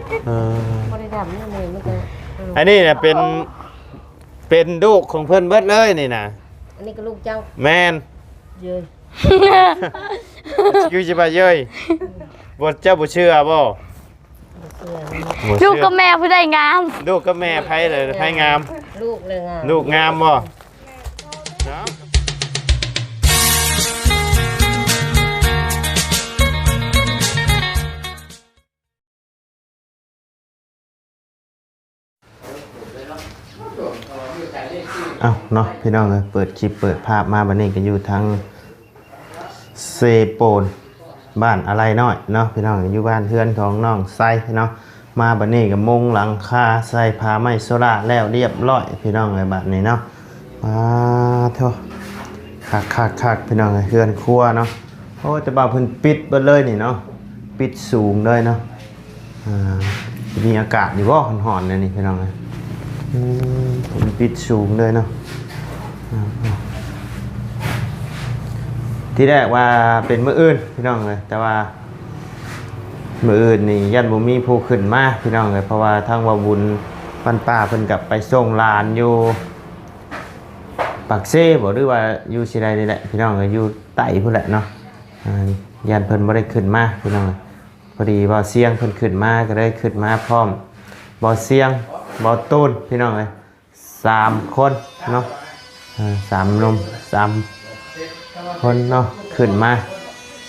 ເອີ ບໍ່ໄດ້ດຳນີ້ ມັນກໍ ອັນນີ້ນະເປັນ ເປັນລູກຂອງເພິ່ນເບິດເລີຍນີ້ນະ. ອັນນີ້ກໍລູກເຈົ້າ? ແມ່ນ. ເຢີ ຄືຊິວ່າເຍີ້ຍ ບໍ່ ເຈົ້າບໍ່ເຊື່ອບໍ່? ບໍ່ເຊື່ອ. ບໍ່ເຊື່ອ. ລູກກັບແມ່ຜູ້ໃດງາມ? ລູກກັບແມ່ໃຜເລີຍ ໃຜງາມ? ລູກເລີຍງາມ. ລູກງາມບໍ່? ເນາະ. ເອົ້າເນາະ ພີ່ນ້ອງເອີຍ ເປີດຄລິບເປີດພາບມາບັດນີ້ກໍຢູ່ທາງເຊໂປນ ບ້ານອາໄລນ້ອຍເນາະ ພີ່ນ້ອງ ຢູ່ບ້ານເຮືອນຂອງນ້ອງໄຊເນາະ. ມາບັດນີ້ກໍມຸງຫຼັງຄາໃສ່ຜ້າໄມ້ໂຊລາແລ້ວລຽບຮ້ອຍ ພີ່ນ້ອງເອີຍ ບັດນີ້ເນາະ. ປາໂທ້ ຄັກໆໆ ພີ່ນ້ອງເອີຍ ເຮືອນຄົວເນາະ. ໂອ້ ແຕ່ວ່າເພິ່ນປິດເບິດເລີຍນີ້ເນາະ ປິດສູງເລີຍເນາະ. ອ່າ ມີອາກາດຢູ່ບໍ່ ຮ້ອນໆ ແນວນີ້ ພີ່ນ້ອງເອີຍ? ອືມ ເພິ່ນປິດສູງເລີຍເນາະ. ອ່າ ທີແລກວ່າເປັນມື້ອື່ນ ພີ່ນ້ອງເອີຍ ແຕ່ວ່າມື້ອື່ນນີ້ຢ້ານບໍ່ມີຜູ້ຂຶ້ນມາ ພີ່ນ້ອງເອີຍ ເພາະວ່າທາງວ່າບຸນບ້ານປ່າເພິ່ນກໍໄປສົ່ງຫຼານຢູ່ ປາກເຊບໍ່ ຫຼືວ່າຢູ່ຊິໃດນີ້ແຫຼະ ພີ່ນ້ອງເອີຍ ຢູ່ໃຕ້ພຸ້ນແຫຼະເນາະ. ອ່າ ຢ້ານເພິ່ນບໍ່ໄດ້ຂຶ້ນມາ ພີ່ນ້ອງເອີຍ ພໍດີບ່າວຊຽງເພິ່ນຂຶ້ນມາ ກໍເລີຍຂຶ້ນມາພ້ອມບ່າວຊຽງ ບ່າວຕູນ ພີ່ນ້ອງເອີຍ ສາມຄົນເນາະ. ເອີ ສາມໜຸ່ມ ສາມຄົນເນາະ ຂຶ້ນມາ.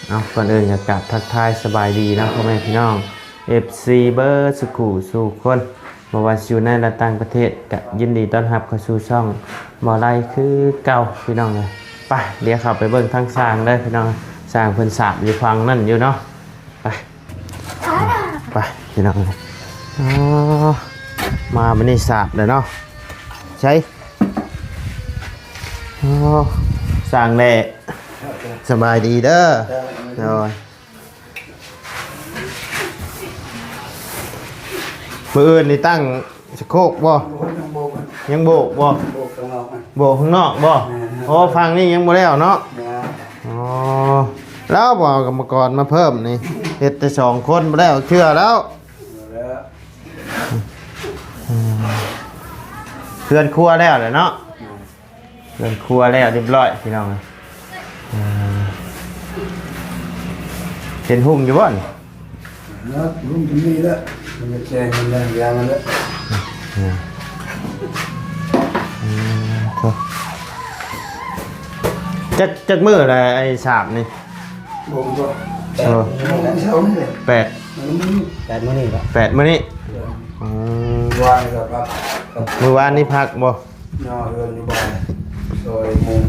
ເອົາ ກ່ອນອື່ນກໍກາບທັກທາຍສະບາຍດີເນາະ ພໍ່ແມ່ພີ່ນ້ອງ ເອັຟຊີ ເບິດສູ່ຄູ່ສູ່ຄົນ ບໍ່ວ່າຊິຢູ່ໃນ ແລະ ຕ່າງປະເທດ ກະຍິນດີຕ້ອນຮັບເຂົ້າສູ່ຊ່ອງບໍ່ໄລຄືເກົ່າ ພີ່ນ້ອງເອີຍ. ໄປ ດຽວເຂົ້າໄປເບິ່ງທາງຊ່າງເດີ ພີ່ນ້ອງ. ຊ່າງເພິ່ນສາບຢູ່ຝັ່ງນັ້ນຢູ່ເນາະ. ໄປ ໄປ ພີ່ນ້ອງເອີຍ. ອໍ ມາມື້ນີ້ສາບເລີຍເນາະ. ໃສ ອໍ ຊ່າງແຫຼະ ສະບາຍດີເດີ. ໂດຍ. ມື້ອື່ນນີ້ຕັ້ງສະໂຄກບໍ່? ຍັງໂບກ ຍັງໂບກບໍ່? ໂບກຂ້າງນອກ ໂບກຂ້າງນອກບໍ່? ແມ່ນ. ອໍ ຝັ່ງນີ້ຍັງບໍ່ແລ້ວເນາະ? ຍັງ. ອໍ ແລ້ວບໍ່ເອົາກຳມະກອນມາເພີ່ມນີ້ ເຮັດແຕ່ສອງຄົນບໍ່ແລ້ວເທື່ອແລ້ວ. ແລ້ວ ອືມ ເຮືອນຄົວແລ້ວແຫຼະເນາະ? ແມ່ນ. ເຮືອນຄົວແລ້ວຮຽບຮ້ອຍ ພີ່ນ້ອງເອີຍ. ອ່າ ເຫັນຮຸ່ງຢູ່ບໍ່ນີ້? ເນາະ ຮຸ່ງຈະມີແລ້ວ ມັນຈະແຈ້ງ ມັນແລ້ງຢາມັນແລ້ວ. ອືມ ໂອ້ ຈັກ ຈັກມື້ແລ້ວໄອ້ສາບນີ້? ບໍ່ຮູ້. ເອີ ແປດ ອືມ ແປດມື້ນີ້ລະ ແປດມື້ນີ້. ເອີ ອືມ ວານນີ້ກໍພັກ ມື້ວານນີ້ພັກບໍ່? ຍໍເຮືອນຢູ່ບ້ານ ຊອຍມຸງ.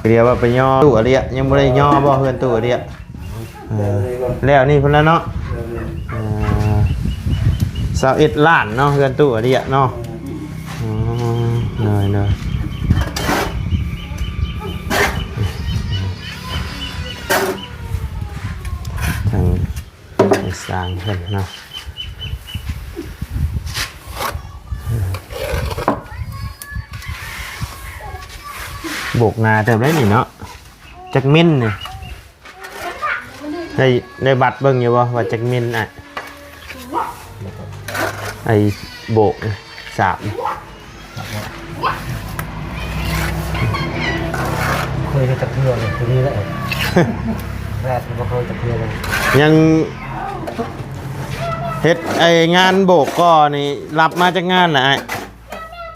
ອໍ ກໍດຽວວ່າໄປຍໍຕູ້ອາເລຍ ຍັງບໍ່ໄດ້ຍໍບໍ່ເຮືອນຕູ້ອາເລຍ? ເອີ ແລ້ວນີ້ພຸ້ນລະເນາະ. ເອີ ຊາວເອັດລ້ານເນາະ ເຮືອນຕູ້ອາເລຍເນາະ. ອໍ ໂດຍໆ ທາງ ໄປສ້າງເພິ່ນເນາະ. ໂບກໜາເຕີບໄດ໋ນີ້ເນາະ. ຈັກມິນນີ້ ໄດ້ ໄດ້ວັດເບິ່ງຢູ່ບໍ່ວ່າຈັກມິນ ອ້າຍ? ໄອ້ໂບກສາບ ເຄີຍເຮັດຈັກເທື່ອເລີຍ ຜູ້ນີ້ແຫຼະ ແລກບໍ່ເຄີຍຈັກເທື່ອເລີຍ. ຍັງເຮັດໄອ້ງານໂບກກໍນີ້ ຮັບມາຈັກງານລະອ້າຍ?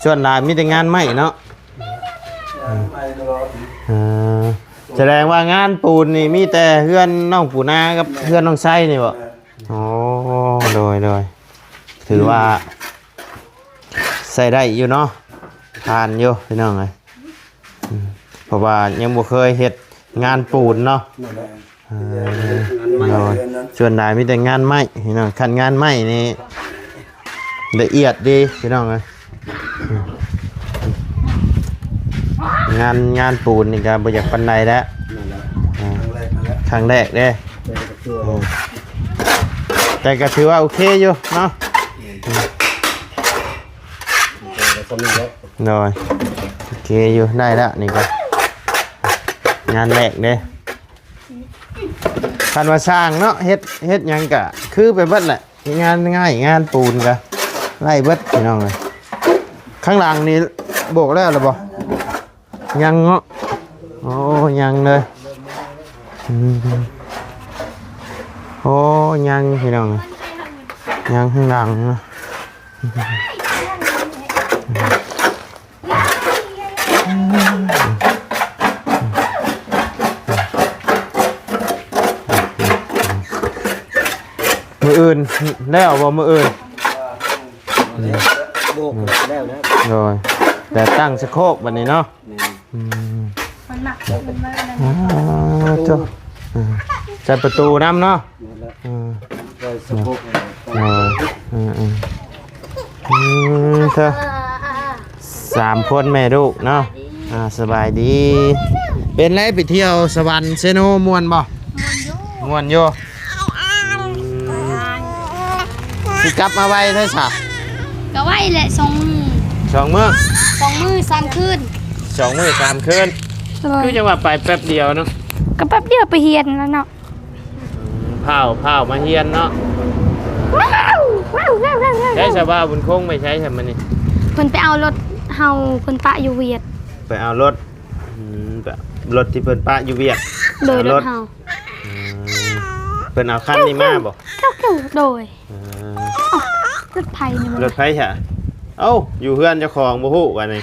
ສ່ວນຫຼາຍມີແຕ່ງານໄມ້ເນາະ. ງານໄມ້ຕະຫຼອດ. ເອີ ສະແດງວ່າງານປູນນີ້ມີແຕ່ເຮືອນນ້ອງປູນາກັບເຮືອນນ້ອງໄຊນີ້ບໍ? ແມ່ນ. ອໍ ໂດຍໆ ຖືວ່າ ອືມ ໃຊ້ໄດ້ຢູ່ເນາະ ຜ່ານຢູ່ພີ່ນ້ອງເອີຍ. ອືມ ເພາະວ່າຍັງບໍ່ເຄີຍເຮັດງານປູນເນາະ. ແມ່ນແຫຼະ. ເອີ ງານໄມ້ ໂດຍ ເຮືອນນັ້ນ ສ່ວນຫຼາຍມີແຕ່ງານໄມ້ພີ່ນ້ອງ. ຄັນງານໄມ້ນີ້ລະອຽດເດ້ພີ່ນ້ອງເອີຍ. ອືມ ງານ ງານປູນນີ້ກໍບໍ່ຢາກປານໃດແລ້ວ. ນັ້ນແຫຼະ ອ່າ ຄັ້ງແລກນັ້ນແຫຼະ ຄັ້ງແລກເດ້. ແຕ່ກໍຖືວ່າ ອືມ ແຕ່ກໍຖືວ່າໂອເຄຢູ່ເນາະ. ອືມ ແຕ່ກໍສ່ຳນີ້ແຫຼະ. ໂດຍ ໂອເຄຢູ່ ໄດ້ແລ້ວນີ້ກໍ ງານແລກເດ້. ຄັນວ່າຊ່າງເນາະ ເຮັດ ເຮັດຫຍັງກະ ຄືໄປເບິດແຫຼະ ງານງ່າຍງານປູນກະໄດ້ເບິດພີ່ນ້ອງເອີຍ. ຂ້າງຫຼັງນີ້ໂບກແລ້ວລະບໍ່? ຍັງເນາະ. ໂອ້ ຍັງເລີຍ. ອືມ ໂອ້ ຍັງພີ່ນ້ອງເອີຍ ຍັງຂ້າງຫຼັງເນາະ. ມື້ອື່ນແລ້ວບໍ່? ມື້ອື່ນ ໂອ້ ແລ້ວແລ້ວ ໂດຍ ແຕ່ຕັ້ງສະໂຄກບັດນີ້ເນາະ. ອືມ ມັນມັກ ມັນມາ ອ່າ ໂຕ ອືມ ໃສ່ປະຕູນຳເນາະ. ອືມ ເອີ ອືມ ເອີ ເອີ ເອີ ເອີ ສາມຄົນແມ່ລູກເນາະ. ອ່າ ສະບາຍດີ. ເປັນໄງ ໄປທ່ຽວສະຫວັນເຊໂນ ມ່ວນບໍ່? ມ່ວນຢູ່ ມ່ວນຢູ່. ອືມ ຊິກັບມາໄວແທ້ຊະ? ກໍໄວແຫຼະ ສອງມື້ ສອງມື້ ສອງມື້ສາມຄືນ ສອງມື້ສາມຄືນ. ໂດຍ ຄືຈັ່ງວ່າໄປແປັບດຽວເນາະ. ກໍແປັບດຽວໄປຮຽນແລ້ວເນາະ. ອືມ ພ້າວ ພ້າວມາຮຽນເນາະ. ໃສຊະ ບ່າວບຸນຄົງໄປໃສຊະມື້ນີ້? ເພິ່ນໄປເອົາລົດເຮົາ ເພິ່ນປະຢູ່ວຽດ. ໄປເອົາລົດ ອືມ ລົດທີ່ເພິ່ນປະຢູ່ວຽດ. ໂດຍ ເອົາລົດ ລົດເຮົາ. ອືມ ເພິ່ນເອົາຄັນນີ້ມາບໍ່? ໂດຍ. ເອີ ລົດໃຜນີ້? ລົດໃຜຊະ? ເອົ້າ ຢູ່ເຮືອນເຈົ້າຂອງບໍ່ຮູ້ບັດນີ້.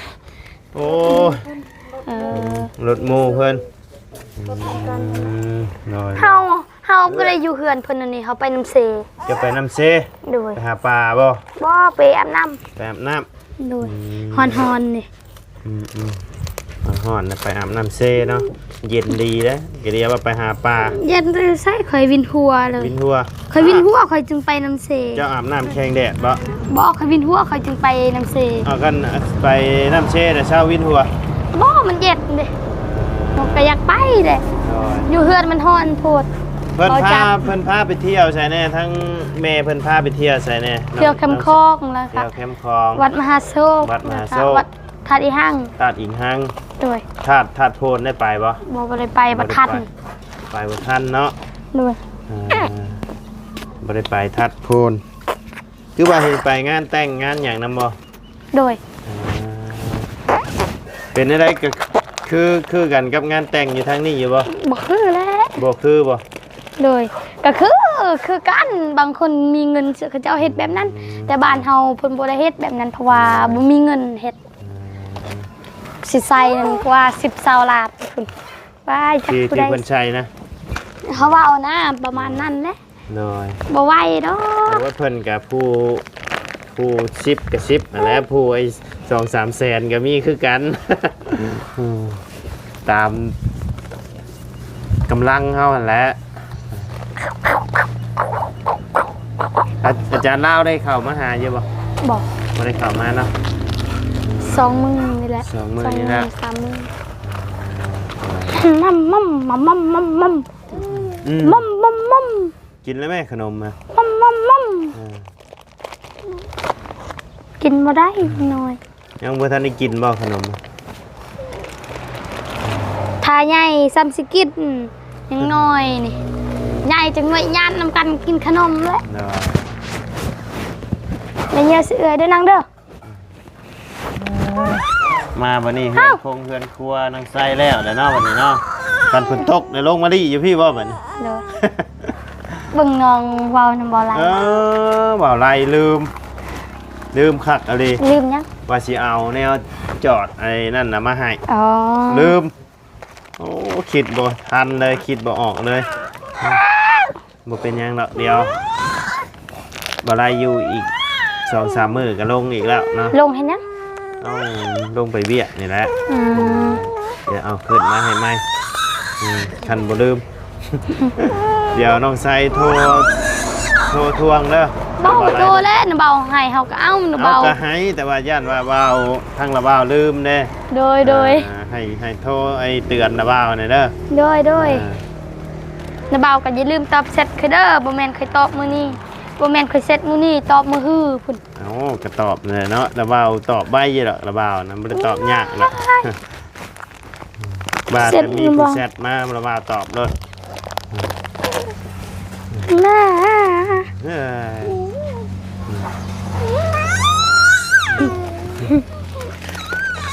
ໂອ້ຍ ເອີ ລົດໝູ່ເພິ່ນ. ອືມ ໂດຍ ເຮົາ ເຮົາກໍໄດ້ຢູ່ເຮືອນເພິ່ນອັນນີ້ ເຮົາໄປນ້ຳເຊ. ຈະໄປນ້ຳເຊ? ໂດຍ ໄປຫາປາບໍ່? ບໍ່ ໄປອາບນ້ຳ ໄປອາບນ້ຳ. ໂດຍ ອືມ ຮ້ອນໆນີ້. ອືມໆ ຮ້ອນໆນະ ໄປອາບນ້ຳເຊເນາະ ເຢັນດີເດ້. ກະດຽວວ່າໄປຫາປາ ເຢັນຢູ່ໃສ? ຂ້ອຍວິນຫົວເລີຍ ວິນຫົວ. ຂ້ອຍວິນຫົວ ຂ້ອຍຈຶ່ງໄປນ້ຳເຊ. ເຈົ້າອາບນ້ຳແຂ່ງແດດບໍ່? ບໍ່ ຂ້ອຍວິນຫົວ ຂ້ອຍຈຶ່ງໄປນ້ຳເຊ. ເອົາ ຄັນໄປນ້ຳເຊນະ ເຊົາວິນຫົວ. ບໍ່ ມັນເຢັນເດ້ ນ້ອງກໍຢາກໄປເດ້. ໂດຍ ຢູ່ເຮືອນມັນຮ້ອນໂພດ. ເພິ່ນພາ ເພິ່ນພາໄປທ່ຽວໃສແດ່? ທັງແມ່ເພິ່ນພາໄປທ່ຽວໃສແດ່? ທ່ຽວແຄມຂອງແລ້ວ ທ່ຽວແຄມຂອງ ວັດມະຫາໂຊກ ວັດມະຫາໂຊກ ແລ້ວກໍວັດ ທາດອີງຮັງ ທາດອີງຮັງ. ໂດຍ ທາດ ທາດໂພນໄດ້ໄປບໍ່? ບໍ່ ບໍ່ໄດ້ໄປ ບໍ່ທັນ ໄປບໍ່ທັນເນາະ. ໂດຍ ເອີ ບໍ່ໄດ້ໄປທາດໂພນ. ຄືວ່າເຫັນໄປງານແຕ່ງງານຫຍັງນຳບໍ່? ໂດຍ ເອີ ເປັນແນວໃດ? ກໍຄື ຄືກັນກັບງານແຕ່ງຢູ່ທາງນີ້ຢູ່ບໍ່? ບໍ່ຄືແຫຼະ ບໍ່ຄືບໍ່? ໂດຍ ກໍຄື ຄືກັນ ບາງຄົນມີເງິນ ເຂົາເຈົ້າເຮັດແບບນັ້ນ. ອືມ ແຕ່ບ້ານເຮົາເພິ່ນບໍ່ໄດ້ເຮັດແບບນັ້ນ ເພາະວ່າບໍ່ມີເງິນເຮັດ. ອືມ ຊິໃສ່ນັ້ນກວ່າສິບຊາວລ້ານພຸ້ນ. ວ້າຍ ຈັກຜູ້ໃດ ທີ່ເພິ່ນໃສ່ນະ ເຮົາເວົ້ານະ ປະມານນັ້ນແຫຼະ. ໂດຍ ບໍ່ໄຫວດອກ. ໂອ້ຍ ເພິ່ນກະຜູ້ ຜູ້ສິບກະສິບຫັ້ນແຫຼະ ຜູ້ໄອ້ສອງສາມແສນກະມີຄືກັນ ຕາມກຳລັງເຮົາຫັ້ນແຫຼະ. ອາ ອາຈານລາວໄດ້ເຂົ້າມາຫາຢູ່ບໍ່? ບໍ່ ບໍ່ໄດ້ເຂົ້າມາເນາະ. ສອງມື້ນີ້ແຫຼະ ສອງມື້ນີ້ແຫຼະ ສອງມື້ ສາມມື້. ມັມ ມັມ ມັມ ມັມ ມັມ ອືມ ມັມ ມັມ ມັມ ກິນແລ້ວແມ່ຂະໜົມນະ? ມັມ ມັມ ມັມ ເອີ ກິນບໍ່ໄດ້ ອືມ ນ້ອຍ. ຍັງບໍ່ທັນໄດ້ກິນບໍ່ຂະໜົມ? ຖ້າໃຫຍ່ສ່ຳຊິກິນ ຍັງນ້ອຍນີ້ ໃຫຍ່ຈັ່ງໜ່ວຍຍານນຳກັນກິນຂະໜົມແຫຼະ. ເນາະ ແມ່ເຍືອຊິເອື້ອຍເດີນາງເດີ. ມາບັດນີ້ເຮືອນຄົງເຮືອນຄົວນາງໄຊແລ້ວແຫຼະເນາະ ບັດນີ້ເນາະ. ຄັນຝົນຕົກໄດ້ລົງມາລີ້ຢູ່ພີ້ບໍ່ບັດນີ້? ໂດຍ ເບິ່ງນ້ອງເວົ້ານຳບໍ່ໄລ. ເອີ ເວົ້າໄລລືມ ລືມຄັກອີ່ຫຼີ. ລືມຫຍັງ? ວ່າຊິເອົາແນວຈອດໄອ້ນັ້ນນະມາໃຫ້. ອໍ ລືມ. ໂອ້ ຄິດບໍ່ທັນເລີຍ ຄິດບໍ່ອອກເລີຍ. ບໍ່ເປັນຫຍັງດອກ ດຽວບໍ່ໄດ້ຢູ່ອີກສອງສາມມື້ກໍລົງອີກແລ້ວເນາະ. ລົງເຮັດຫຍັງ? ເອົ້າ ລົງໄປວຽກນີ້ແຫຼະ. ອືມ ດຽວເອົາຂຶ້ນມາໃຫ້ໃໝ່. ອືມ ຄັນບໍ່ລືມ ດຽວນ້ອງໄຊໂທ ໂທທວງເດີ. ເວົ້າໂທແລ້ວ ນະບ່າວໃຫ້ເຮົາກໍເອົາ ນະບ່າວກໍໃຫ້ ແຕ່ວ່າຢ້ານວ່າບ່າວ ທາງລະບ່າວລືມເດ້. ໂດຍ ໂດຍ ອ່າ ໃຫ້ ໃຫ້ໂທ ໃຫ້ເຕືອນລະບ່າວແດ່ເດີ. ໂດຍ ໂດຍ ອ່າ ນະບ່າວກໍຢ່າລືມຕອບແຊັດຂ້ອຍເດີ. ບໍ່ແມ່ນຂ້ອຍຕອບມື້ນີ້ ບໍ່ແມ່ນຂ້ອຍແຊັດມື້ນີ້ ຕອບມື້ຮືພຸ້ນ. ເອົ້າ ກໍຕອບແຫຼະເນາະ ລະບ່າວຕອບໄວຢູ່ດອກ ລະບ່າວນະ ບໍ່ໄດ້ຕອບຍາກດອກ. ວ່າແຕ່ມີຜູ້ແຊັດມາ ລະບ່າວຕອບໂລດ. ນະ ເອີຍ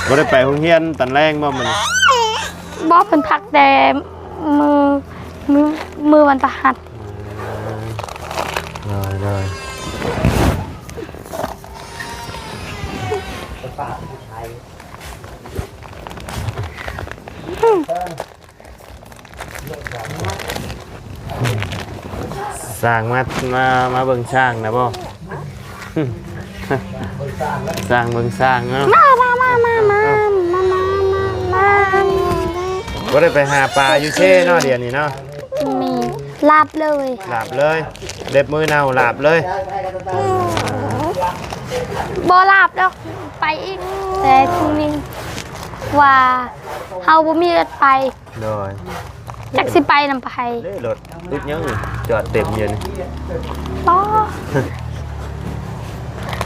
ບໍ່ໄດ້ໄປໂຮງຮຽນຕອນແລງບໍ່ມື້ນີ້? ບໍ່ ເພິ່ນພັກແຕ່ມື້ ມື້ ມື້ວັນພະຫັດ. ເອີ ໂດຍ ໂດຍ. ຊ່າງມາ ມາ ມາເບິ່ງຊ່າງນະບໍ່? ຊ່າງເບິ່ງຊ່າງເນາະ. ມາ ມາ ມາ ມາ ມາ ມາ ມາ ມາ ມາ. ບໍ່ໄດ້ໄປຫາປາຢູ່ເຊເນາະ ດຽວນີ້ເນາະ. ມີ ລາບເລີຍ ລາບເລີຍ. ເລັບມືເນົ່າ ລາບເລີຍ. ບໍ່ລາບດອກ ໄປອີກ. ແຕ່ພວກນີ້ວ່າເຮົາບໍ່ມີລົດໄປ. ໂດຍ. ຈັກຊິໄປນຳໃຜ? ເດ້ ລົດ ລົດຍັງຈອດເຕັມຢູ່ນີ້. ບໍ່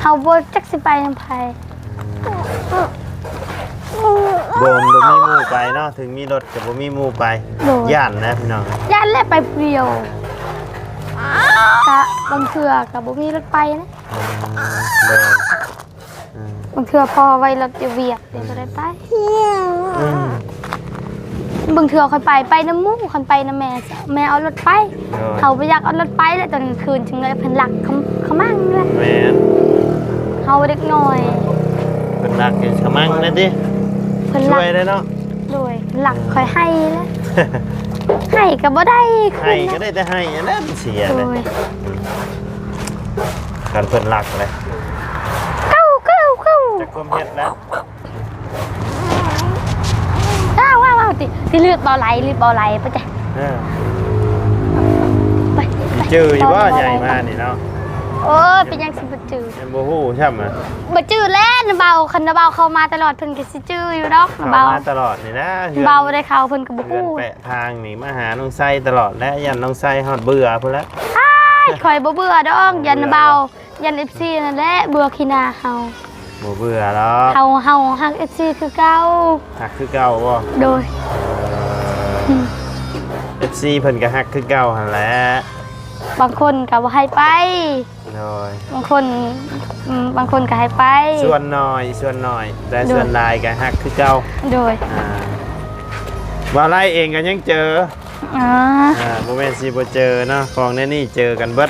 ເຮົາບໍ່ຈັກຊິໄປນຳໃຜ. ອືມ ບໍ່ ບໍ່ມີໝູ່ໄປເນາະ. ເຖິງມີລົດກໍບໍ່ມີໝູ່ໄປ. ໂດຍ. ຢ້ານນະພີ່ນ້ອງ. ຢ້ານແຫຼະ ໄປຜູ້ດຽວ. ກະບາງເທື່ອກໍບໍ່ມີລົດໄປນະ. ອືມ ໂດຍ. ອືມ ບາງເທື່ອພໍ່ໄວ້ລົດຢູ່ວຽກ ເດ ອືມ ກໍໄດ້ໄປ. ອືມ ບາງເທື່ອຂ້ອຍໄປ ໄປນຳໝູ່. ຄັນໄປນຳແມ່ ແມ່ເອົາລົດໄປ. ໂດຍ. ເຮົາບໍ່ຢາກເອົາລົດໄປແຫຼະ ຕອນກາງຄືນ ຈັ່ງໄດ້ເພິ່ນລັກຂະ ຂະມັງແຫຼະ. ແມ່ນ. ເຮົາເດັກນ້ອຍ ເພິ່ນລັກຂະມັງແຫຼະຕິ. ເພິ່ນລັກ ຊ່ວຍໄດ້ເນາະ. ໂດຍ. ລັກຂ້ອຍໄຫ້ແຫຼະ ໄຫ້ກໍບໍ່ໄດ້ຄືນ ໄຫ້ກໍໄດ້ແຕ່ໄຫ້ ອັນນັ້ນເສຍເລີຍ. ໂດຍ. ອືມ ຄັນເພິ່ນລັກເລີຍ ເກົ້າ ເກົ້າ ເກົ້າ ຈັກຄວາມເຮັດແລ້ວ. ວ້າວ ວ້າວ ຕິ ຕິ ລືດບໍ່ໄຫຼ ລືດບໍ່ໄຫຼ ໄປຈ້ະ. ເອີ ໄປ ໄປ ຈື່ຢູ່ບໍ່ ໃຫຍ່ມານີ້ເນາະ? ໂອ້ຍ ເປັນຫຍັງຊິບໍ່ຈື່? ຍັງບໍ່ຮູ້ຊ້ຳ. ບໍ່ຈື່ແລ້ວ ນ້າບ່າວ ຄັນນ້າບ່າວເຂົ້າມາຕະຫຼອດ ເພິ່ນກໍຊິຈື່ຢູ່ດອກ. ນ້າບ່າວເຂົ້າມາຕະຫຼອດນີ້ນະ ນ້າບ່າວບໍ່ໄດ້ເຂົ້າ ເພິ່ນກໍບໍ່ຮູ້. ເຮືອນແປະທາງນີ້ ມາຫານ້ອງໄຊຕະຫຼອດແຫຼະ ຢ້ານນ້ອງໄຊຮອດເບື່ອພຸ້ນແຫຼະ. ອ້າຍ ຂ້ອຍບໍ່ເບື່ອດອກ ຢ້ານນ້າບ່າວ ຢ້ານເອັຟຊີນັ້ນແຫຼະເບື່ອຂີ້ໜ້າເຮົາ. ບໍ່ເບື່ອດອກ ເຮົາ ເຮົາຮັກເອັຟຊີຄືເກົ່າ. ຮັກຄືເກົ່າບໍ່? ໂດຍ. ເອີ ອືມ ເອັຟຊີເພິ່ນກໍຮັກຄືເກົ່າຫັ້ນແຫຼະ. ບາງຄົນກໍບໍ່ໃຫ້ໄປ. ໂດຍ. ບາງຄົນ ອືມ ບາງຄົນກໍໃຫ້ໄປ ສ່ວນໜ້ອຍ ສ່ວນໜ້ອຍ ແຕ່ ໂດຍ ສ່ວນຫຼາຍກໍຮັກຄືເກົ່າ. ໂດຍ. ອ່າ ບ່າວໄລເອງກໍຍັງເຈີ. ອ່າ ອ່າ ບໍ່ແມ່ນຊິບໍ່ເຈີເນາະ ຂອງແນວນີ້ເຈີກັນເບິດ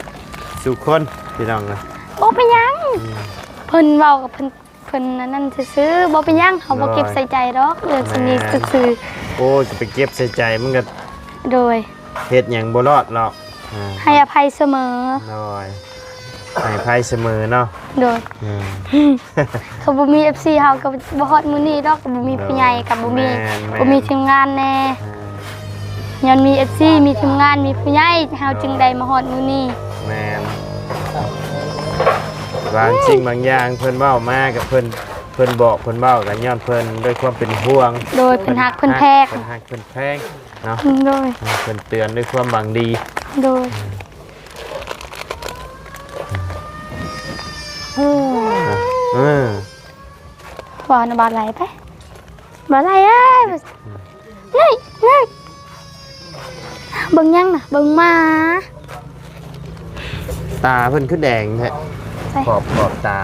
ສູ່ຄົນ ພີ່ນ້ອງເອີຍ. ບໍ່ເປັນຫຍັງ. ອືມ ເພິ່ນເວົ້າກັບເພິ່ນ ເພິ່ນອັນນັ້ນຊື່ໆ ບໍ່ເປັນຫຍັງ ເຮົາບໍ່ເກັບໃສ່ໃຈດອກ ເລື່ອງສ່ຳນີ້ຊື່ໆ. ໂອ້ຍ ຈະໄປເກັບໃສ່ໃຈ ມັນກໍ ໂດຍ ເຮັດຫຍັງບໍ່ລອດດອກ. ອ່າ ໃຫ້ອະໄພສະເໝີ. ໂດຍ. ໃຫ້ອະໄພສະເໝີເນາະ. ໂດຍ. ອືມ ຄັນບໍ່ມີເອັຟຊີ ເຮົາກໍບໍ່ຮອດມື້ນີ້ດອກ ບໍ່ມີຜູ້ໃຫຍ່ ໂດຍ ກໍບໍ່ມີ ແມ່ນໆ ບໍ່ມີທີມງານແດ່. ອ່າ ຍ້ອນມີເອັຟຊີ ມີທີມງານ ມີຜູ້ໃຫຍ່ ເຮົາຈຶ່ງໄດ້ມາຮອດມື້ນີ້. ແມ່ນ. ບາງສິ່ງບາງຢ່າງເພິ່ນເວົ້າມາກັບເພິ່ນ ເພິ່ນບອກເພິ່ນເວົ້າກໍຍ້ອນເພິ່ນດ້ວຍຄວາມເປັນຫ່ວງ. ໂດຍ. ເພິ່ນຮັກເພິ່ນແພງ ເພິ່ນຮັກເພິ່ນແພງເນາະ. ໂດຍ. ເພິ່ນເຕືອນດ້ວຍຄວາມຫວັງດີ. ໂດຍ. ເອີ ເອີ ວ່ານະ ບ່າວໄລໄປ ບ່າວໄລເອີຍ. ນີ້ ນີ້ ເບິ່ງຫຍັງນະ? ເບິ່ງໝາ. ຕາເພິ່ນຄືແດງແທ້? ໃສ? ຂອບ ຂອບຕາ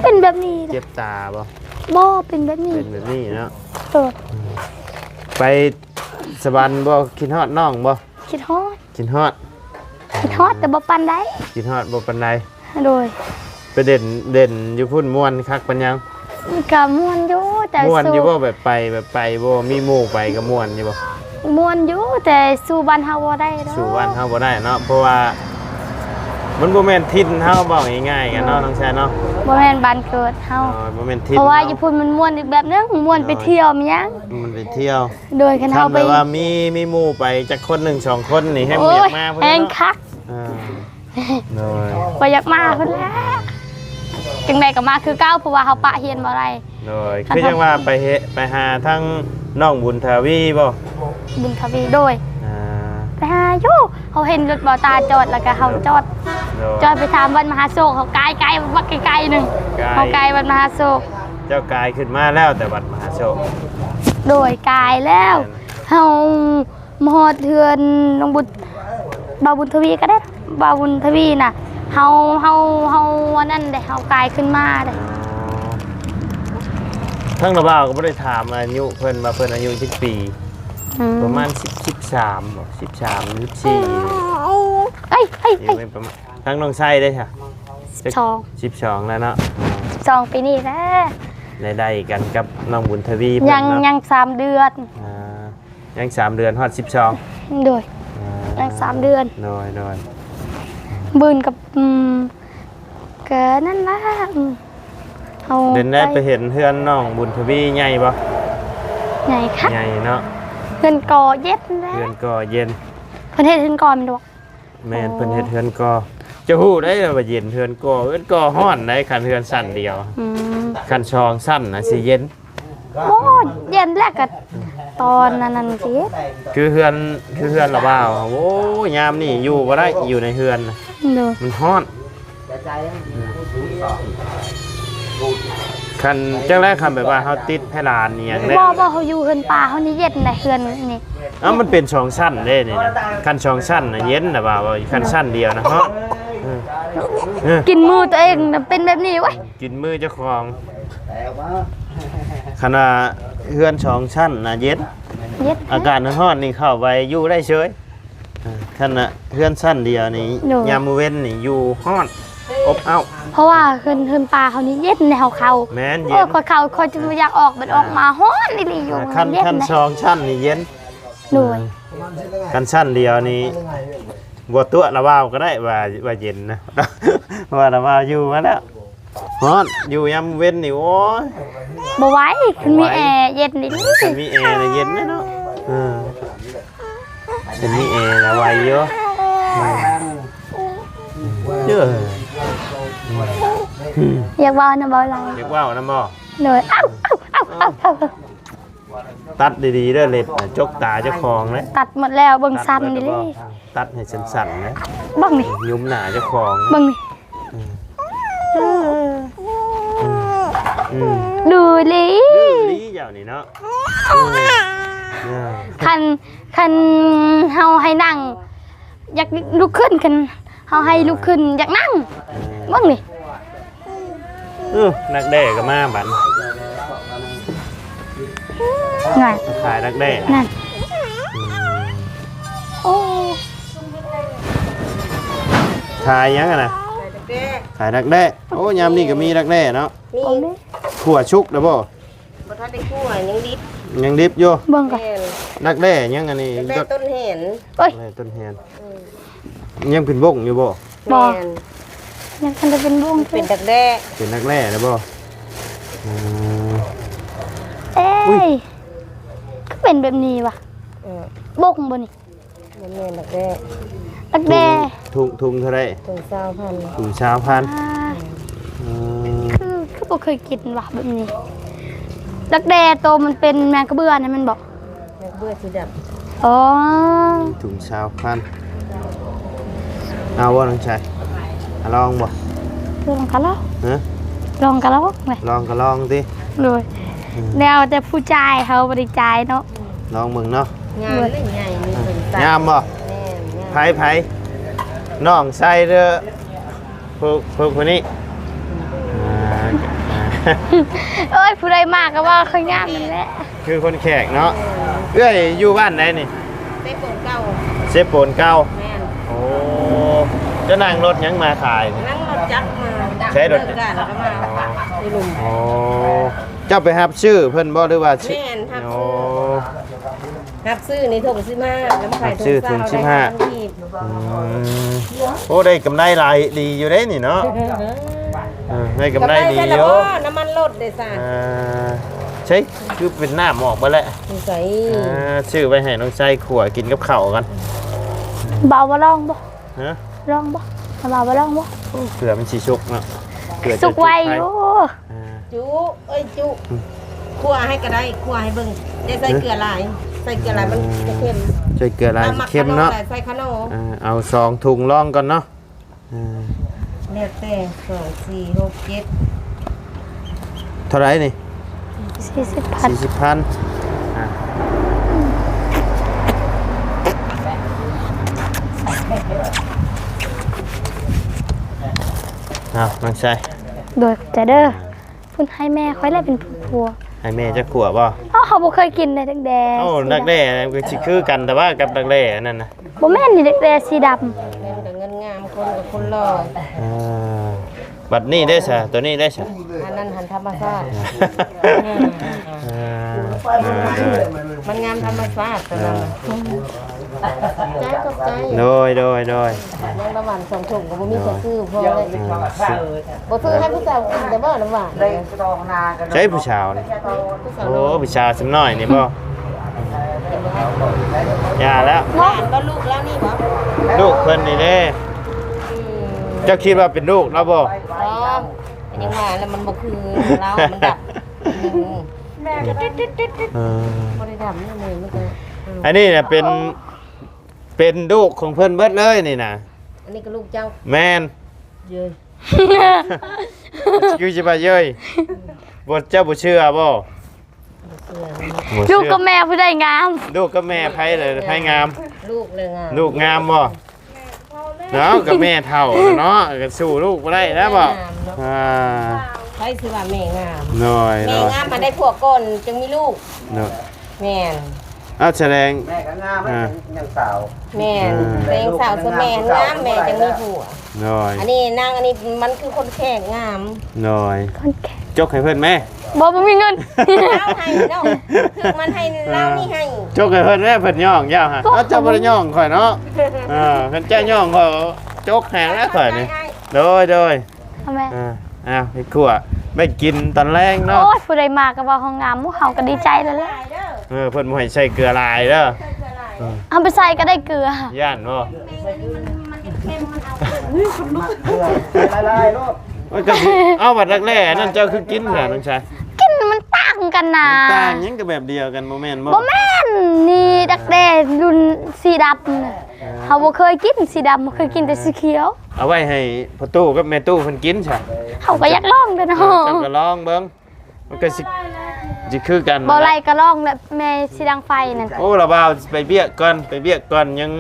ເປັນແບບນີ້. ເຈັບຕາບໍ່? ບໍ່ ເປັນແບບນີ້. ເປັນແບບນີ້ເນາະ. ໂດຍ. ໄປສະຫວັນບໍ່? ຄິດຮອດນ້ອງບໍ່? ຄິດຮອດ. ຄິດຮອດ ຄິດຮອດ ແຕ່ບໍ່ປານໃດ. ຄິດຮອດບໍ່ປານໃດ. ໂດຍ. ໄປເດັ່ນ ເດັ່ນຢູ່ພຸ້ນມ່ວນຄັກປານຫຍັງ? ກໍມ່ວນຢູ່ ແຕ່ ມ່ວນຢູ່ບໍ່? ແບບໄປ ແບບໄປບໍ່ ມີໝູ່ໄປກໍມ່ວນຢູ່ບໍ່? ມ່ວນຢູ່ ແຕ່ສູ້ບ້ານເຮົາບໍ່ໄດ້ດອກ. ສູ້ບ້ານເຮົາບໍ່ໄດ້ເນາະ ເພາະວ່າມັນບໍ່ແມ່ນຖິ່ນເຮົາ ເວົ້າງ່າຍໆກັນເນາະ ໂດຍ ນ້ອງແຊເນາະ. ບໍ່ແມ່ນບ້ານເກີດເຮົາ. ໂດຍ. ບໍ່ແມ່ນຖິ່ນເຮົາ ເພາະວ່າຢູ່ພຸ້ນມັນມ່ວນອີກແບບໜຶ່ງ ມ່ວນໄປທ່ຽວ ໂດຍ ແມ່ນຫຍັງ. ມັນໄປທ່ຽວ. ໂດຍ. ຄັນເຮົາໄປ ຄັນແບບວ່າມີ ມີໝູ່ໄປຈັກຄົນໜຶ່ງສອງຄົນນີ້ ແຮ່ງບໍ່ຢາກມາພຸ້ນເນາະ. ໂອ້ຍ ແຮ່ງຄັກ. ອ່າ ໂດຍ. ບໍ່ຢາກມາພຸ້ນແຫຼະ ຈັ່ງໃດກໍມາຄືເກົ່າ ເພາະວ່າເຮົາປະຮຽນບໍ່ໄດ້. ໂດຍ. ຄືຈັ່ງວ່າໄປເຮັດ ໄປຫາທາງນ້ອງບຸນທະວີບໍ່? ບຸນທະວີ. ໂດຍ. ອ່າ ໄປຫາຢູ່ ເຮົາເຫັນລົດບ່າວຕາຈອດ ແລ້ວກໍເຮົາຈອດ. ໂດຍ. ຈອດໄປຖາມວັດມະຫາໂຊກ ເຮົາກາຍໄກ ວັດໄກໆໜຶ່ງ. ເຮົາກາຍວັດມະຫາໂຊກ. ເຈົ້າກາຍຂຶ້ນມາແລ້ວແຕ່ວັດມະຫາໂຊກ. ໂດຍ. ກາຍແລ້ວ ແມ່ນ. ເຮົາ ມາຮອດເຮືອນນ້ອງບຸນ ບ່າວບຸນທະວີກໍໄດ້ ບ່າວບຸນທະວີນະ ເຮົາ ເຮົາ ເຮົາອັນນັ້ນເດ້ ເຮົາກາຍຂຶ້ນມາເດ້. ອໍ ທາງລາວບ່າວກໍບໍ່ໄດ້ຖາມອາຍຸເພິ່ນວ່າເພິ່ນອາຍຸຈັກປີ? ອືມ ປະມານສິບ ສິບສາມບໍ? ສິບສາມ ສິບສີ່ ເອີຍ ເອີຍ ຢູ່ໃນປະມານ. ທາງນ້ອງໄຊເດ້ຊະ? ສິບສອງ ສິບສອງແລ້ວເນາະ. ສິບສອງປີນີ້ແຫຼະ. ໄດ້ໆກັນກັບນ້ອງບຸນທະວີເພິ່ນເນາະ. ຍັງ ຍັງສາມເດືອນ. ອ່າ ຍັງສາມເດືອນຮອດສິບສອງ. ໂດຍ ອ່າ ຍັງສາມເດືອນ. ໂດຍ ໂດຍ. ບືນກັບ ອືມ ກະນັ້ນລະ ອືມ ເຮົາ ເປັນໄດ້ໄປເຫັນເຮືອນນ້ອງບຸນທະວີໃຫຍ່ບໍ່? ໃຫຍ່ຄັກ ໃຫຍ່ເນາະ. ເຮືອນກໍເຢັນແຫຼະ ເຮືອນກໍເຢັນ. ເພິ່ນເຮັດເຮືອນກໍແມ່ນບໍ່? ແມ່ນ ເພິ່ນເຮັດເຮືອນກໍ. ເຈົ້າຮູ້ໄດ໋ວ່າເຢັນເຮືອນກໍ ເຮືອນກໍຮ້ອນໄດ໋ ຄັນເຮືອນຊັ້ນດຽວ. ອືມ ຄັນສອງຊັ້ນນະຊິເຢັນ. ໂອ້ ເຢັນແລ້ວກໍຕອນນັ້ນນັ້ນຊິ. ຄືເຮືອນ ຄືເຮືອນລາວບ່າວ ໂອ້ ຍາມນີ້ຢູ່ບໍ່ໄດ້ ຢູ່ໃນເຮືອນນະ. ໂດຍ ມັນຮ້ອນ. ຄັນຈັ່ງໃດ ຄັນແບບວ່າເຮົາຕິດເພດານອີ່ຫຍັງແລ້ວ. ບໍ່ ບໍ່ ເຮົາຢູ່ເຮືອນປ່າເຮົານີ້ເຢັນນະ ເຮືອນນີ້. ເອົ້າ ມັນເປັນສອງຊັ້ນເດ້ນີ້ນະ. ຄັນສອງຊັ້ນນະເຢັນນະ ວ່າ ວ່າຄັນຊັ້ນດຽວນະຮ້ອນ. ເອີ ເອີ ກິນມືຕົວເອງນະເປັນແບບນີ້ເວີ້ຍ. ກິນມືເຈົ້າຂອງ. ຄັນວ່າເຮືອນສອງຊັ້ນນະເຢັນ ເຢັນ ອາກາດຮ້ອນໆນີ້ເຂົ້າໄປຢູ່ໄດ້ເຊີຍ. ເອີ ຄັນນະເຮືອນຊັ້ນດຽວນີ້ ໂດຍ ຍາມມື້ເວັນນີ້ຢູ່ຮ້ອນອົບເອົ້າ. ເພາະວ່າເຮືອນ ເຮືອນປ່າເຮົານີ້ເຢັນແນວເຂົ້າ. ແມ່ນ ເຢັນ. ໂອ້ ຂ້ອຍເຂົ້າ ຂ້ອຍຈະບໍ່ຢາກອອກ ບັດອອກມາຮ້ອນອີ່ຫຼີຢູ່. ຄັນ ຄັນສອງຊັ້ນນີ້ເຢັນ. ໂດຍ ຄັນຊັ້ນດຽວນີ້ ບໍ່ຕົວະລາວບ່າວກໍໄດ້ວ່າ ວ່າເຢັນນະ ເພາະວ່າລາວບ່າວຢູ່ມາແລ້ວ. ຮ້ອນ ຢູ່ຍາມເວັນນີ້ ໂອ້ຍ ບໍ່ໄຫວ. ຄັນມີແອເຢັນດີ. ຄັນມີແອນະເຢັນເນາະ. ເອີ ຄັນມີແອນະໄຫວຢູ່. ເອີ ຢາກເວົ້ານຳບໍ່ລາວ? ຢາກເວົ້ານຳບໍ່? ໂດຍ. ເອົ້າ ເອົ້າ ເອົ້າ ເອົ້າ ເອົ້າ. ຕັດດີໆເດີ່ ເລັບນະ ຈົກຕາເຈົ້າຂອງເດ້. ຕັດໝົດແລ້ວ ເບິ່ງສັ້ນດີໆ. ຕັດໃຫ້ສັ້ນໆນະ ເບິ່ງນີ້ ຫຍຸມໜ້າເຈົ້າຂອງ. ເບິ່ງນີ້ ອືມ ອືມ ດື້ລີ້ ດື້ລີ້ເຈົ້ານີ້ເນາະ. ອືມ ຄັນ ຄັນເຮົາໃຫ້ນັ່ງ ຢາກລຸກຂຶ້ນ ຄັນເຮົາໃຫ້ລຸກຂຶ້ນ ຢາກນັ່ງ. ເອີ ເບິ່ງນີ້. ເອີ ດັກແດ້ກໍມາບັດ. ນັ້ນ ຂາຍດັກແດ້. ນັ້ນ ອືມ ໂອ້ ຂາຍຫຍັງຫັ້ນນະ? ຂາຍດັກແດ້. ໂອ້ ຍາມນີ້ກໍມີດັກແດ້ເນາະ. ມີ. ຂົ້ວສຸກແລ້ວບໍ່? ບໍ່ທັນໄດ້ຂົ້ວ ຍັງດິບ. ຍັງດິບຢູ່. ເບິ່ງກ່ອນ. ແມ່ນ. ດັກແດ້ຫຍັງອັນນີ້? ດັກແດ້ຕົ້ນແຫນ. ໂອ້ຍ ດັກແດ້ຕົ້ນແຫນ. ອືມ ຍັງເປັນບົ້ງຢູ່ບໍ່? ບໍ່. ແມ່ນ. ຍັງທັນໄດ້ເປັນບົ້ງ. ເປັນດັກແດ້. ເປັນດັກແດ້ແລ້ວບໍ່? ອືມ ເອີຍ ຄືເປັນແບບນີ້ວະ? ເອີ ບົ້ງບໍ່ນີ້? ບໍ່ແມ່ນດັກແດ້. ດັກແດ້. ທຸງ ທຸງ ທຸງເທົ່າໃດ? ຖົງຊາວພັນ. ຖົງຊາວພັນ. ອ່າ ອືມ ຄື ຄືບໍ່ເຄີຍກິນວະແບບນີ້. ດັກແດ້ໂຕມັນເປັນແມງກະເບືອນະແມ່ນບໍ່? ແມງກະເບືອສີດຳ. ອໍ ຖົງຊາວພັນ. ເອົາບໍ່ນ້ອງຊາຍ? ອາ ລອງບໍ່? ລອງກະລອງ. ຮະ? ລອງກະລອງແຫຼະ. ລອງກະລອງຕິ? ໂດຍ. ອືມ ແລ້ວແຕ່ຜູ້ຈ່າຍ ເຮົາບໍ່ໄດ້ຈ່າຍເນາະ. ລອງເບິ່ງເນາະ. ງາມເດ້ ໃຫຍ່ມີເປັນ ງາມບໍ່? ແມ່ນ ງາມ. ໃຜ ໃຜ? ນ້ອງຊາຍເດີ. ຜູ້ ຜູ້ ຜູ້ນີ້ ອ່າ ໂອ້ຍ ຜູ້ໃດມາກໍວ່າຂ້ອຍງາມນັ້ນແຫຼະ. ຄືຄົນແຂກເນາະ. ເອີ ເອື້ອຍຢູ່ບ້ານໃດນີ້? ເຊໂປນເກົ່າ. ເຊໂປນເກົ່າ. ແມ່ນ. ໂອ້ ເຈົ້ານັ່ງລົດຫຍັງມາຂາຍນີ້? ນັ່ງລົດຈັກມາ. ໃຊ້ລົດຈັກ ເລີກການແລ້ວກໍມາ. ອໍ ຢູ່ລຸ່ມ. ອໍ ເຈົ້າໄປຮັບຊື້ເພິ່ນບໍ່ ຫຼືວ່າ? ແມ່ນ ຮັບຊື້. ອໍ ຮັບຊື້ໃນຖົງສິບຫ້າ ນຳຂາຍຖົງຊາວ ຊື້ຖົງສິບຫ້າ ໄດ້ຫ້າພັນກີບ. ອືມ ໂອ້ ໄດ້ກຳໄລຫຼາຍດີຢູ່ເດ້ນີ້ເນາະ. ເອີ ໄດ້ກຳໄລດີຢູ່. ກຳໄລແທ້ລະບໍ່? ນ້ຳມັນລົດເດ້ຊະ. ເອີ ໃຊ້ ຄືເປັນນ້ຳອອກເບິດແລ້ວ. ໃສ່ ເອີ ຊື້ໄວ້ໃຫ້ນ້ອງໄຊຂົ້ວກິນກັບເຂົ້າກັນ. ບໍ່ ບໍ່ລອງບໍ່? ຮະ? ລອງບໍ່? ລາວວ່າບໍ່ລອງບໍ່? ໂອ້ ເກືອມັນຊິສຸກເນາະ. ເກືອຈະສຸກໄວຢູ່. ອ່າ ຈຸ ເອີຍ ຈຸ ອືມ ຂົ້ວໃຫ້ກໍໄດ້ ຂົ້ວໃຫ້ເບິ່ງ. ຢ່າໃສ່ເກືອຫຼາຍ ໃສ່ເກືອຫຼາຍມັນຈະເຄັມ. ໃສ່ເກືອຫຼາຍຊິເຄັມເນາະ. ໃສ່ຂະໜໍ. ອ່າ ເອົາສອງຖົງລອງກ່ອນເນາະ. ອ່າ ແລ້ວແຕ່ ສອງ ສີ່ ຫົກ ເຈັດ ເທົ່າໃດນີ້? ສີ່ສິບພັນ. ສີ່ສິບພັນ. ອ່າ ອືມ ອືມ ອືມ. ເອົາ ນ້ອງຊາຍ ໂດຍ ຂອບໃຈເດີ. ພຸ້ນໃຫ້ແມ່ຂ້ອຍແຫຼະເປັນຜູ້ຄົວ. ໃຫ້ແມ່ຈັກຄົວບໍ່? ເຮົາ ເຮົາບໍ່ເຄີຍກິນເດ້ ດັກແດ້. ໂອ້ ດັກແດ້ກໍຊິຄືກັນ ແຕ່ວ່າກັບດັກແດ້ອັນນັ້ນນະ. ບໍ່ແມ່ນນີ້ ດັກແດ້ສີດຳ. ແມ່ນກໍເງິນງາມ ຄົນກໍຄົນຫຼໍ່. ເອີ ບັດນີ້ເດ້ຊະ ໂຕນີ້ເດ້ຊະ? ອັນນັ້ນຫັ້ນທຳມະຊາດ. ເອີ ມັນງາມທຳມະຊາດໂຕນັ້ນນະ. ຂອບໃຈ ຂອບໃຈ. ໂດຍ ໂດຍ ໂດຍ. ຍັງລະຫວ່ານສອງຖົງກໍບໍ່ມີໃຜຊື້ພໍແລ້ວ. ເອີ ບໍ່ຊື້ໃຫ້ຜູ້ສາວກິນແຕ່ບໍ່ ນ້ຳຫວານ. ໃສຜູ້ສາວນີ້? ຜູ້ສາວ ໂອ້ ຜູ້ສາວສ່ຳນ້ອຍນີ້ບໍ່? ຢ່າແລ້ວ. ຫຼານບໍ່ ລູກລາວນີ້ບໍ່? ລູກເພິ່ນນີ້ເດ້. ອືມ ເຈົ້າຄິດວ່າເປັນລູກລາວບໍ່? ບໍ່ ຍັງວ່າແລ້ວ ມັນບໍ່ຄືລາວ ມັນດັບ. ອືມ ແມ່ກໍຕິດໆໆໆ. ເອີ ບໍ່ໄດ້ດຳນີ້ ມັນກໍ ອັນນີ້ນະເປັນ ເປັນລູກຂອງເພິ່ນເບິດເລີຍນີ້ນະ. ອັນນີ້ກໍລູກເຈົ້າ? ແມ່ນ. ເຢີ້ຍ ຄືຊິວ່າເຢີ້ຍ ບໍ່ ເຈົ້າບໍ່ເຊື່ອບໍ່? ບໍ່ເຊື່ອ. ບໍ່ເຊື່ອ. ລູກກັບແມ່ຜູ້ໃດງາມ? ລູກກັບແມ່ໃຜລະ ໃຜງາມ? ລູກແຫຼະງາມ. ລູກງາມບໍ່? ເອົາ ກໍແມ່ເຖົ້າແລ້ວເນາະ ກໍສູ້ລູກບໍ່ໄດ້ແລ້ວບໍ່? ແມ່ງາມເນາະ. ອ່າ ໃຜຊິວ່າແມ່ງາມ? ໂດຍ ແມ່ງາມ ໂດຍ. ມາໄດ້ຜົວກ່ອນຈຶ່ງມີລູກ. ໂດຍ ແມ່ນ. ເອົາ ສະແດງ ແມ່ກໍງາມ ອ່າ ຍັງສາວ. ແມ່ນ. ອ່າ ແມ່ຍັງສາວ ສ່ວນແມ່ງາມ ແມ່ຈັ່ງມີຜົວ. ໂດຍ. ອັນນີ້ນາງ ອັນນີ້ມັນຄືຄົນແຂກງາມ. ໂດຍ. ຄົນແຂກ ຈົກໃຫ້ເພິ່ນແມ້. ບໍ່ ບໍ່ມີເງິນ. ລາວໃຫ້ເນາະ ຖືກມັນໃຫ້ ລາວນີ້ໃຫ້. ຈົກໃຫ້ເພິ່ນແມ້ ເພິ່ນຍ້ອງເຈົ້າຫະ. ກໍ ເອົາ ເຈົ້າບໍ່ໄດ້ຍ້ອງຂ້ອຍເນາະ. ເອີ ຄັນເຈົ້າຍ້ອງຂ້ອຍ ຈົກໃຫ້ແລ້ວຂ້ອຍນີ້. ໂດຍ ໂດຍ. ເອົາແມ່ ເອີ ເອົາ ເຮັດຄົວໄວ້ກິນຕອນແລງເນາະ. ໂອ້ຍ ຜູ້ໃດມາກໍວ່າເຮົາງາມ ໝູ່ເຮົາກໍດີໃຈແລ້ວແຫຼະ. ເອີ ເພິ່ນບໍ່ໃຫ້ໃສ່ເກືອຫຼາຍເດີ. ເອີ ເອົາໄປໃສ່ກໍໄດ້ເກືອ. ຢ້ານບໍ່? ມັນກໍຊິ ເອົາ ບັດດັກແດ້ນັ້ນເຈົ້າຄືກິນຊະ ນ້ອງຊາຍ? ກິນມັນຕ່າງກັນນະ. ມັນຕ່າງຫຍັງ ກໍແບບດຽວກັນບໍ່ແມ່ນບໍ່? ບໍ່ແມ່ນ ນີ້ດັກແດ້ລຸ້ນສີດຳນະ. ເອີ ເຮົາບໍ່ເຄີຍກິນສີດຳ ເຮົາເຄີຍກິນແຕ່ສີຂຽວ. ເອົາໄວ້ໃຫ້ພໍ່ຕູ້ກັບແມ່ຕູ້ເພິ່ນກິນຊະ. ເຮົາກໍຢາກລອງເດ້ເນາະ. ເອີ ເຈົ້າກໍລອງເບິ່ງ ມັນກໍຊິ ຊິຄືກັນ. ບໍ່ໄຫຼກໍລອງແຫຼະ ແມ່ສີດັງໄຟນັ້ນ. ໂອ້ ລາວບ່າວໄປວຽກກ່ອນ ໄປວຽກກ່ອນ ຍັງ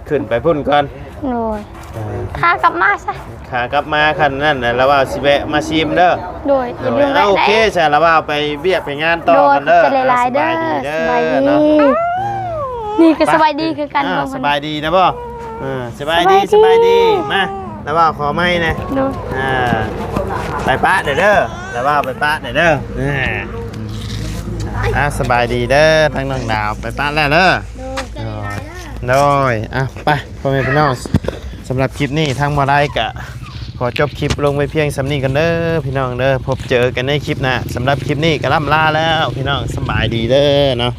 ຂຶ້ນໄປພຸ້ນກ່ອນ. ໂດຍ. ເອີ ຂາກັບມາຊະ ຂາກັບມາຄັນນັ້ນນະ ລາວບ່າວຊິແວະມາຊິມເດີ. ໂດຍ. ໂດຍ ຢ່າລືມແວະ. ໂອເຄຊະ ລາວບ່າວໄປວຽກໄປງານຕໍ່ກັນເດີ. ໂດຍ ຂອບໃຈຫຼາຍໆເດີ. ອ່າ ສະບາຍດີເດີ. ສະບາຍດີເນາະ. ນີ້ກໍສະບາຍດີຄືກັນ. ອ່າ ບໍ່ ສະບາຍດີນະບໍ່? ເອີ ສະບາຍດີ ສະບາຍດີ ສະບາຍດີ. ມາ ລາວບ່າວຂໍໄມ້ແດ່. ໂດຍ. ອ່າ ໄປປະແດ່ເດີ ລາວບ່າວໄປປະແດ່ເດີ. ອ່າ ສະບາຍດີເດີ ທາງນ້ອງດາວໄປປະແລ້ວເດີ. ໂດຍ. ໂດຍ. ອ່ະ ໄປ ພໍ່ແມ່ພີ່ນ້ອງ ສຳລັບຄລິບນີ້ທາງບໍ່ໄດ້ກະຂໍຈົບຄລິບລົງໄວ້ພຽງສ່ຳນີ້ກ່ອນເດີ ພີ່ນ້ອງເດີ. ພົບເຈີກັນໃນຄລິບໜ້າ. ສຳລັບຄລິບນີ້ກໍລ່ຳລາແລ້ວ ພີ່ນ້ອງ ສະບາຍດີເດີເນາະ.